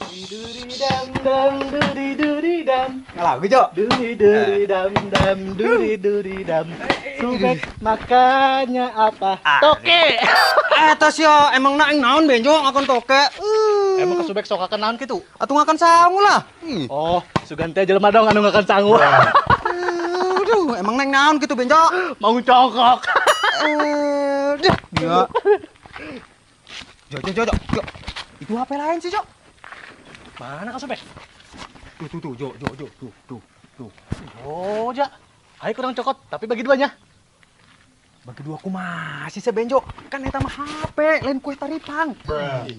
Duri dam dam duri duri dam. Ngalagu, Jo. Duri duri dam dam duri duri dam. Subek makannya apa? Toke. Eta sia emang na aing naon Benjo ngakan toke. Emang ka Subek sok ngakan naon kitu? Atuh ngakan sangu lah. Oh, sugan teh jelema dong anu ngakan sangu. Aduh, emang neng naon kitu Benjo? Mau congkok. Deh, ya. Jo, Jo, Jo, Jo. Itu HP lain sih, Jo. Mana ka Sobek? Tuh, tuh, tuh, Jo, Jo, Jo, tuh, tuh, tuh. Oh, Ja. Ayo kurang cokot, tapi bagi duanya. Bagi dua aku masih se Benjo. Kan eta mah HP, lain kue taripang.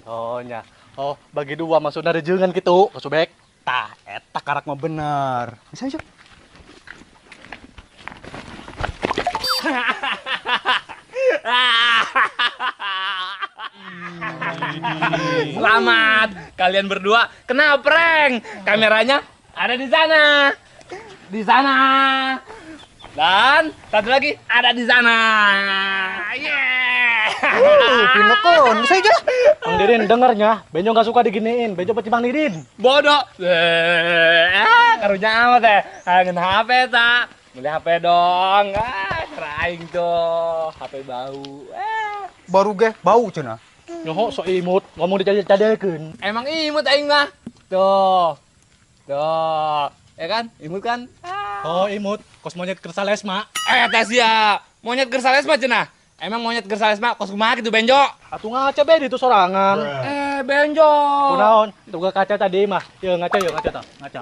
Oh, nya. Oh, bagi dua maksudnya rejengan gitu, ka Sobek. Tah, eta karak mah bener. Bisa, Jo. Selamat, kalian berdua kena prank. Kameranya ada di sana. Di sana. Dan satu lagi ada di sana. Yeah. Pinokon, bisa aja. Bang Didin dengernya, Benjo nggak suka diginiin. Benjo pasti Bang Didin. Bodoh. Karunya amat teh. Hayangin HP tak. Beli HP dong. Ah, keraing tuh. HP bau. Baru ge bau cenah. Nyoho sok imut, ngomong dicadel-cadelkeun. Emang imut aing mah. Tuh. Tuh. Ya kan? Imut kan? Ah. Oh, imut. Kos monyet kersalesma. Teh sia. Monyet kersalesma cenah. Emang monyet kersalesma kos kumaha kitu Benjo? Atuh ngaca be ditu sorangan. Benjo. Kunaon? Tuga kaca tadi mah. Yeuh ngaca yeuh ngaca tah. Ngaca.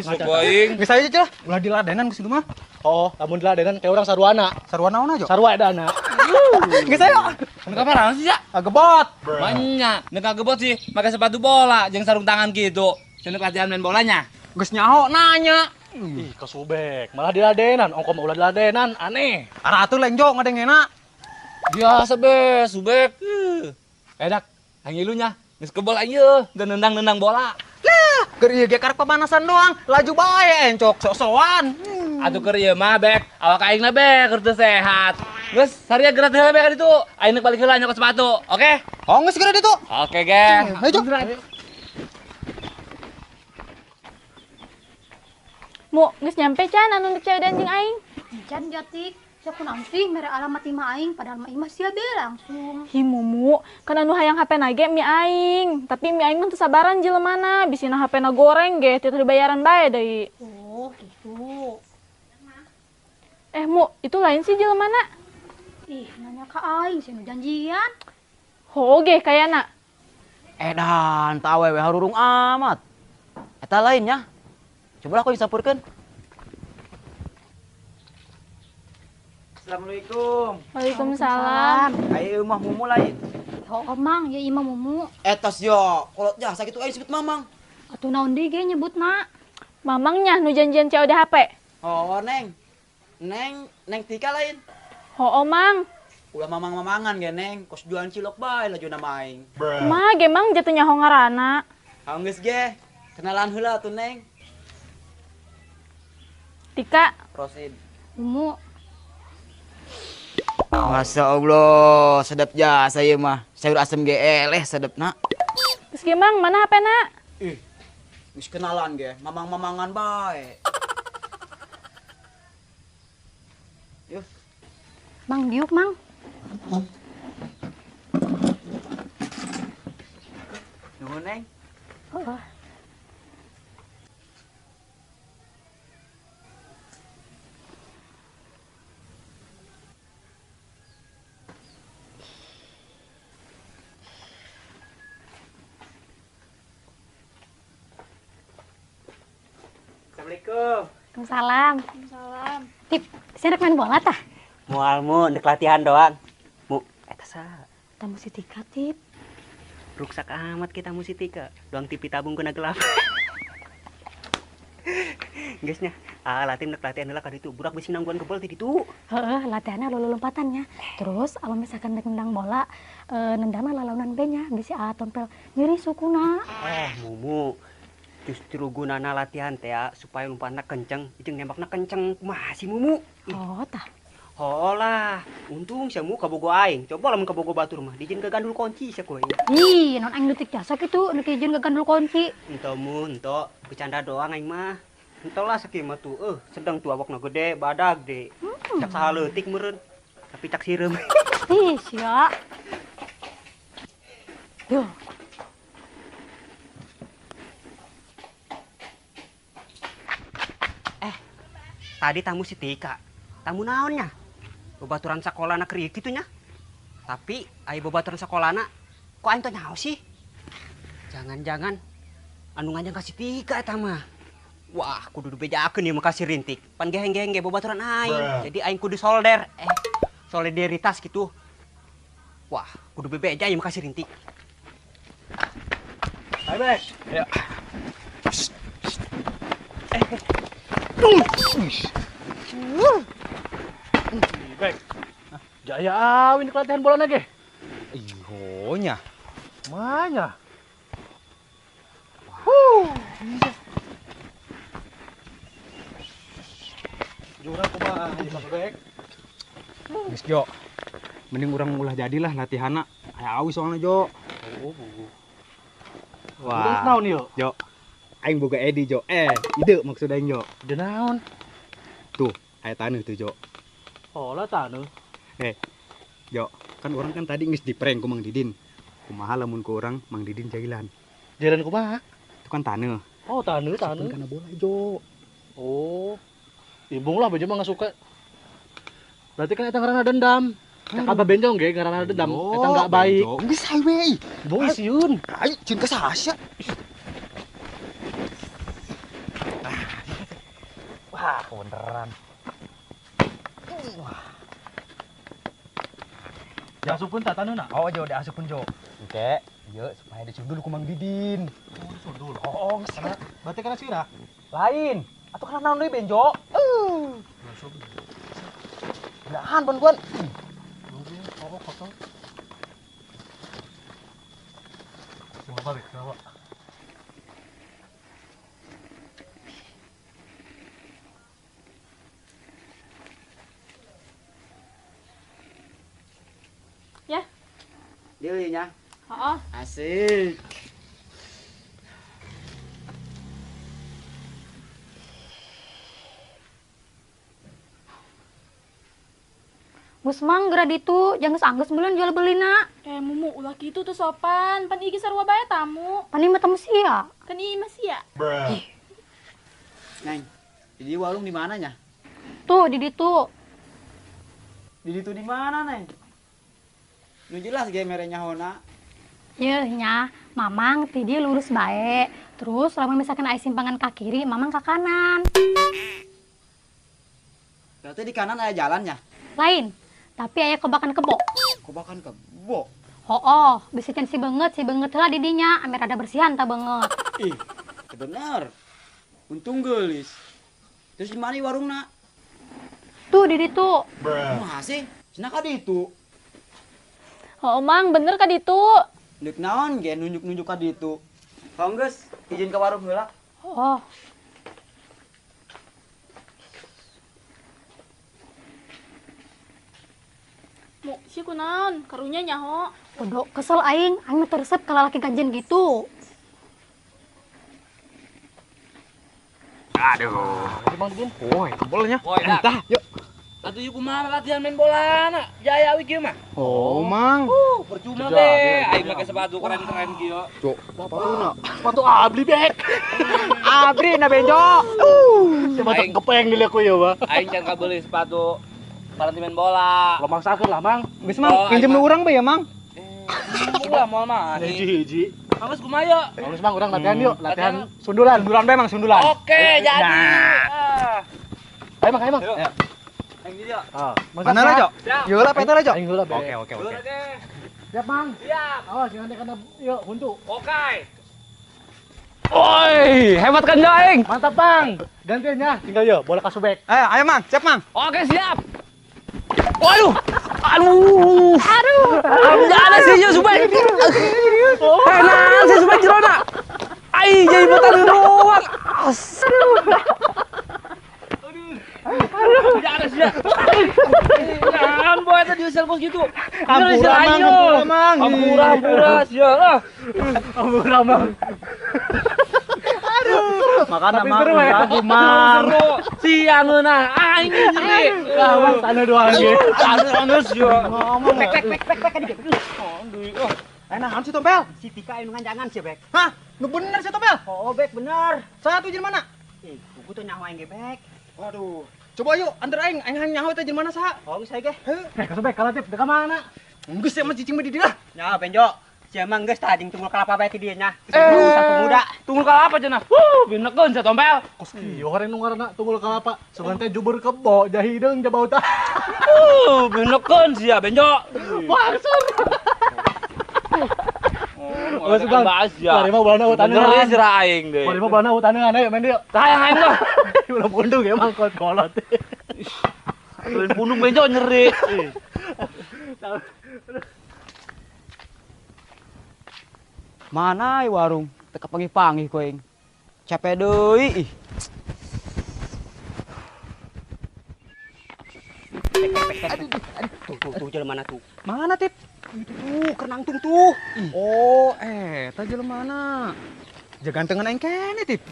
Sok aing. Geus aja lah. Ulah diladenan geus itu mah. Oh, lamun diladenan kayak orang saruana. Saruana naon aja? Sarua edana. Geus ayo. Nu kamar sih, Ya? Kagebot. Banyak. Nu kagebot sih, pakai sepatu bola jeung sarung tangan gitu. Cenah latihan main bolanya. Geus nyaho nanya. Ih, kesubek. Malah diladenan, ongko mah ulah diladenan, aneh. Arah atuh lengjo ngadengena. Biasa be, Subek. Edak, aing ngilunya. Geus kebol aing yeuh, dan nendang-nendang bola. Lah, keur ieu ge karek pemanasan doang, laju bae encok sok-sokan. Atuh keur ieu mah bek, awak aing na be keur teu sehat. Geus, saria geura teh heula be ka ditu. Aing balik heula nyokot sepatu, oke? Oh, geus geura ditu. Oke, ge. Ayo, Jo. Mu, geus nyampe can anu ndek cewek anjing aing. Can jatik, sia kunaon sih mere alamat imah aing padahal mah imah sia be langsung. Hi Mumu, kan anu hayang HP na ge mi aing, tapi mi aing mah teu sabaran jelemana, bisina HP na goreng ge teu dibayaran bae deui. Oh, gitu. Mu, itu lain sih jelemana. Ih, nanya ka aing sia nu janjian. Hoo ge kayana. Edan, tah awewe harurung amat. Eta lainnya. Coba aku disapurkan. Assalamualaikum. Waalaikumsalam. Ayo imah Mumu lain. Oh, Mang, ya imah Mumu. Etos yo, kolot jah sakitu aing sebut Mamang. Atuh naon deui ge nyebutna? Mamangnya nu janjian COD HP. Oh, Neng. Neng, Neng Tika lain. Oh, Mang. Ulah mamang-mamangan ge, Neng. Kos jualan cilok bae laju nama aing. Mah ge Mang jatuh nyaho ngaranna. Geus ge. Kenalan heula atuh, Neng. Tika. Rosid. Mumu. Masya Allah, sedap jasa ya mah. Sayur asem ge eleh sedap nak. Terus ge Mang, mana HP nak? Ih, geus kenalan ge, mamang-mamangan bae. Yuk. Mang diuk, Mang. Nuhun, Neng. Heeh. Assalamualaikum. Waalaikumsalam. Waalaikumsalam. Tip, saya rek main bola tah? Moal mu, ndek latihan doang. Mu, eta sa. Tamu si Tika, Tip. Ruksak amat kita mu si Tika. Doang TV tabung kena gelap. Geus nya, latihan ndek latihan heula ka ditu. Budak bisi nangguan kebol ti ditu. Heeh, latihanna lolompatannya. Terus amun misalkan ndek nendang bola, nendangna lalaunan be nya, bisi tompel nyeri sukuna. Mumu. Justru gunana latihan teh ya, supaya lompatna kenceng, jeung nembakna kenceng. Kumaha si Mumu? Oh, tah. Holah, untung sia mu kabogo aing. Coba lamun kabogo batur mah dijieun gagandul kunci sia ku aing. Ih, non aing leutik jasa kitu, nu dijieun gagandul kunci. Ento mu, ento bercanda doang aing mah. Ento lah sakieu mah tuh, sedang tuh awakna gede, badag de. Cak saha leutik meureun, tapi cak sireum. Ih, sia. Duh. Tadi tamu si Tika. Tamu naonnya? Bebaturan sakolana kriuk kitu nya. Tapi ai bebaturan sakolana kok aing teh nyaho sih? Jangan-jangan anu nganjang ka si Tika eta mah. Wah, kudu dibejakeun ieu mah ka si Rintik. Pan geheng-geheng ge bebaturan aing. Jadi aing kudu solder. Solidaritas gitu. Wah, kudu bebeja ieu mah ka si Rintik. Ayo, Bek. Ya. Bek. Jaya awin latihan bola lagi. Iho nya. Manya. Huh. Jurang kumaha ieu Bang Bek? Geus Jo. Mending urang ulah jadilah latihanna. Aya awi soalna Jo. Oh. Wah. Naon ieu? Jo. Aing boga Edi Jo. Ide maksud aing Jo. Ide naon? Tuh, aya taneuh tuh Jo. Oh lah taneuh. Jo, kan orang kan tadi geus di-prank ku Mang Didin. Kumaha lamun ku urang Mang Didin jailan. Jailan kumaha? Itu kan taneuh. Oh, taneuh, taneuh. Kana bola Jo. Oh. Ibung lah bejo mah nggak suka. Berarti kan eta ngaranna dendam. Cak abah benjong ge ngaranna dendam. Eta enggak baik. Geus hawe. Bung sieun. Ai, cin ka saha sia? Wah, kebeneran. Wah. Diasupkeun tah taneuhna? Oh, Jo, diasupkeun Jo. Engke, ieu supaya disundul ku Mang Didin. Oh, disundul. Oh, geus. Berarti kana sirah? Lain. Atuh kana naon deui benjo? Nahan pon-pon. Oh, kotor. Coba balik, coba. Ya. Dilinya. Heeh. Asik. Geus mang geura ditu, jangan geus anggeus meuleun jual belina. Mumu ulah kitu tuh sopan, pan ieu sarua bae tamu. Pan ieu mah tamu sia. Kan ieu mah sia. Neng, di warung di mananya? Tuh, di ditu. Di ditu di mana, Neng? Nu jelas ge mere nyahona. Yeuh nya, Mamang ti dieu lurus bae. Terus lamun misalkan aya simpangan ka kiri, Mamang ka kanan. Berarti di kanan aya jalannya? Lain, tapi aya kobakan kebo. Kobakan kebo? Oh, bisa can si banget heula di dinya, ame rada bersihan ta banget. Ih, bener. Untung geulis. Terus di mana warungna? Tuh di ditu. Kumaha sih? Cenah ka ditu. Oh, Mang, bener ka ditu. Deuk naon ge nunjuk-nunjuk ka ditu. Tong geus, izin ka warung heula. Oh. Mu, si kunaon? Karunya nyaho. Bodoh, kesel aing, aing mah teu resep ka lalaki ganjen gitu. Aduh. Bang Didin. Woi, bolanya. Entah, yuk. Atuh yuk kumaha latihan main bola na. Jaya we kieu mah. Oh, Mang. Percuma deh, aing make sepatu keren-keren kieu. Cok, sepatuna. Sepatu abri, Bek. Abri na benjo. Sepatu kepeng di ku ieu mah. Aing can kabeuli sepatu paranti main bola. Lo maksakeun lah, Mang. Geus, Mang, pinjem nu urang bae ya, Mang. Ulah moal mah. Hiji-hiji. Mang geus kumaha yuk? Geus Mang, urang latihan yuk, latihan sundulan. Sundulan bae, Mang, sundulan. Oke, jadi. Ayo, Mang, ayo, Mang. Aing di dieu. Mana lah, Jo? Yeuh lah, peter lah, Jo. Aing heula, Oke, oke, oke. Siap, Mang. Siap. Awas jangan kena yuk buntu. Oke. Oi, hebat kan Jo aing? Mantap, Bang. Gantian ya, tinggal yuk bola kasubek. Ayo, ayo, Mang. Siap, Mang. Oke, siap. Waduh. Aduh. Aduh. Ada sih yo Subek. Enak sih Subek jerona. Ai jadi betan doang. Aduh. Aduh. Aduh. Tidak ada sih. sia kos kitu. Ampura mang, ampura mang. Ampura, ampura sia lah. Ampura mang. Aduh, makana mang, lagu mang. Sia ngeunah aing nyeri. Lah, taneuh doang ge. Taneuh geus sia. Ngomong. Pek pek pek pek pek ka dieu. Oh, naon si Tompel? Si Tika anu nganjangan sia, Bek. Hah? Nu bener si Tompel? Oh, Bek bener. Satu jelema mana? Ih, buku tuh nyaho aing ge, Bek. Waduh. Coba yuk anter aing, aing hayang nyaho teh jelema saha? Oh, geus aing ge. Eh, kasubek kalah tip, deka mana? Geus sia mah cicing mah di dieu lah. Nya, Benjo. Sia mah geus tah jeung tunggul kalapa bae ti dieu nya. Eh, pemuda. Tunggul kalapa cenah. Wuh, binekeun sia Tompel. Kos kieu horeng nu ngaranna tunggul kalapa. Sugan teh jubur kebo, jahideung jabau tah. Wuh, binekeun sia Benjo. Maksud. Oh, sugan. Bahas ya. Mari mah bulana utaneun. Bener sih aing deui. Mari mah bulana utaneun ayo main deui. Tah yang aing mah. Ulah pundung emang kolot. Lain pundung Benjo nyeri. Mana warung? Teu kapanggih-panggih ku aing. Capek deui ih. Aduh, tuh tuh tuh jelema mana tuh? Mana tip? Itu tuh, keur nangtung tuh. Oh, eta jelema mana? Jagantengan aing keneh tip.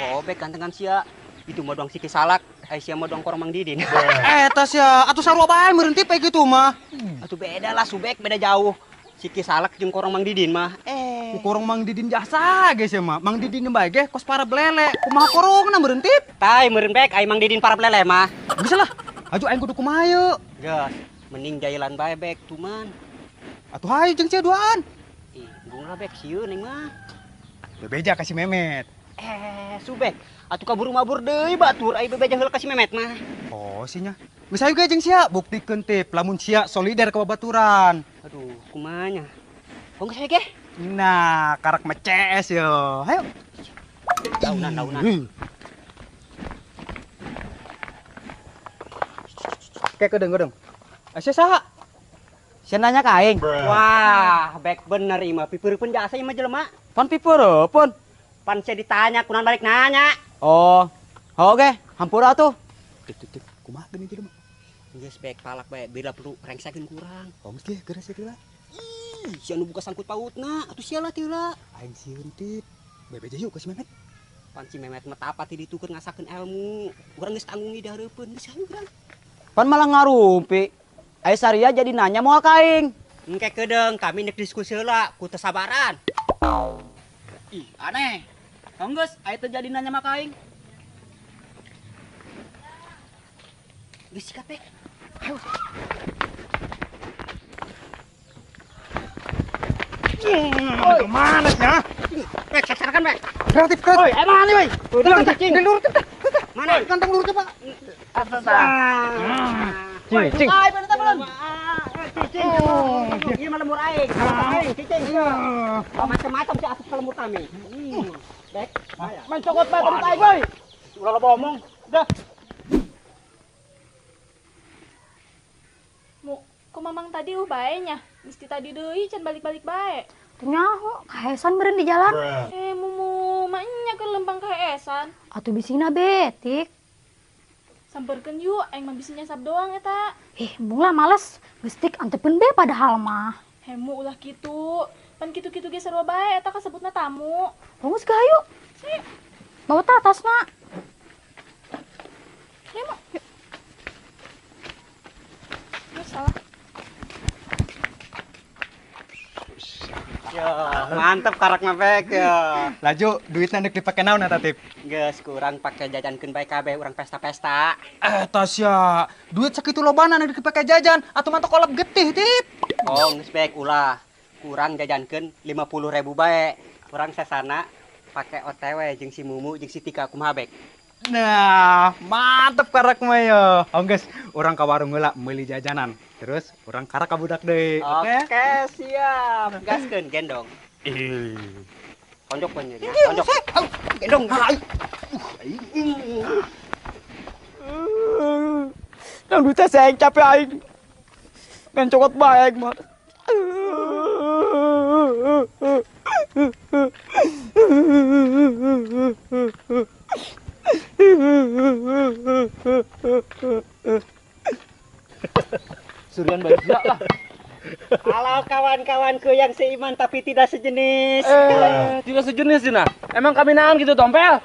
Oh, Bek gantengan sia. Itu mah doang siki salak, ai sia mah doang korong Mang Didin. Eta sia, atuh sarua bae meureun tip kayak gitu mah. Atuh beda lah Subek, beda jauh. Siki salak jeung korong Mang Didin mah. Eh, korong Mang Didin jasa ge sia mah. Mang Didin bae ge kos para belele. Kumaha korongna meureun tip? Tai meureun Bek, ai Mang Didin para belele mah. Geus lah. Aju aing kudu kumaha yeuh. Geus, mending jailan bae Bek tuman. Atuh hayu jeung sia duaan. Ih, embung lah Bek sieun aing mah. Bebeja ka si Memet. Eh, Subek, atuh kaburu mabur deui batur ai bebeja heula ka si Memet mah. Oh, sinya. Geus hayu ge jeung sia, buktikeun tip lamun sia solider ka babaturan. Aduh, kumaha nya? Oh, geus hayu ge. Nah, karak mah CS yo. Hayu. Daunan, daunan. Kayak kedeung-kedeung. Sia saha? Sia nanya ka aing. Wah, Bek bener ieu mah pipeureupun jasa ieu mah jelema. Pan pipeureupun. Pan sia ditanya kunaon balik nanya. Oh. Oke, hampura atuh. Tip tip tip, kumaha geuning jelema? Geus Bek palak bae bila perlu rengsekeun kurang. Oh, geus ge geura sia heula. Ih, sia nu buka sangkut pautna, atuh sia lah teu lah. Aing sieun tip. Bebeja yuk ka si Memet. Pan si Memet mah tapa ti ditu keur ngasakeun ilmu. Urang geus tanggung di hareupeun, geus hayu urang. Pan malah ngarumpi. Ai saria jadi nanya moal ka aing. Engke kedeung kami nek diskusi heula ku teu sabaran. Ih, aneh. Geus, ai teu jadi nanya mah ka aing. Geus sikat Bek. Ayo. Kemana nya? Bek, saksarakan Bek. Kreatif, kreatif. Oi, emang aneh, woi. Udah, cicing. Lur, Mana? Kantong lur coba. Cing, cing. Ai, bener belum? Cicing. Ieu mah lemur aing. Aing, cicing. Macam-macam sih asup ke lemur kami. Bek. Main cokot bae tadi aing, woi. Ulah loba omong. Dah. Mu, ku mamang tadi bae nya. Mesti tadi deui can balik-balik bae. Teu nyaho, kahesan meureun di jalan. Eh, mumu, maknya keur lempang kahesan. Atuh bisina betik. Samperkeun yuk, aing mah bisi nyasap doang eta. Ih, embung lah males. Geus tik antepeun be padahal mah. Hemu ulah kitu. Pan kitu-kitu ge sarua bae eta kasebutna tamu. Geus hayu. Sip. Bawa tah tasna. Ayo, Mu. Yuk. Yuk, salah. Ya, mantep karak mah Bek ya. Laju duitna deuk dipake naon eta tip? Geus kurang pake jajankeun bae kabeh urang pesta-pesta. Eta sia, duit sakitu lobana deuk dipake jajan atuh mantok kolep getih tip. Oh, geus Bek ulah. Kurang jajankeun 50.000 bae. Urang sesana pake OTW jeung si Mumu jeung si Tika kumaha Bek? Nah, mantep karak mah yo. Oh geus, urang ka warung heula meuli jajanan. Terus urang karak ka budak deui. Oke, siap. Gaskeun gendong. Ih. Tonjok pun nya. Tonjok. Gendong. Nang duitnya saya capek aing. Main cokot bae aing mah. Surian bae sia. Kawan-kawanku yang seiman tapi tidak sejenis. Tidak sejenis Cina. Emang kami naon gitu, Tompel?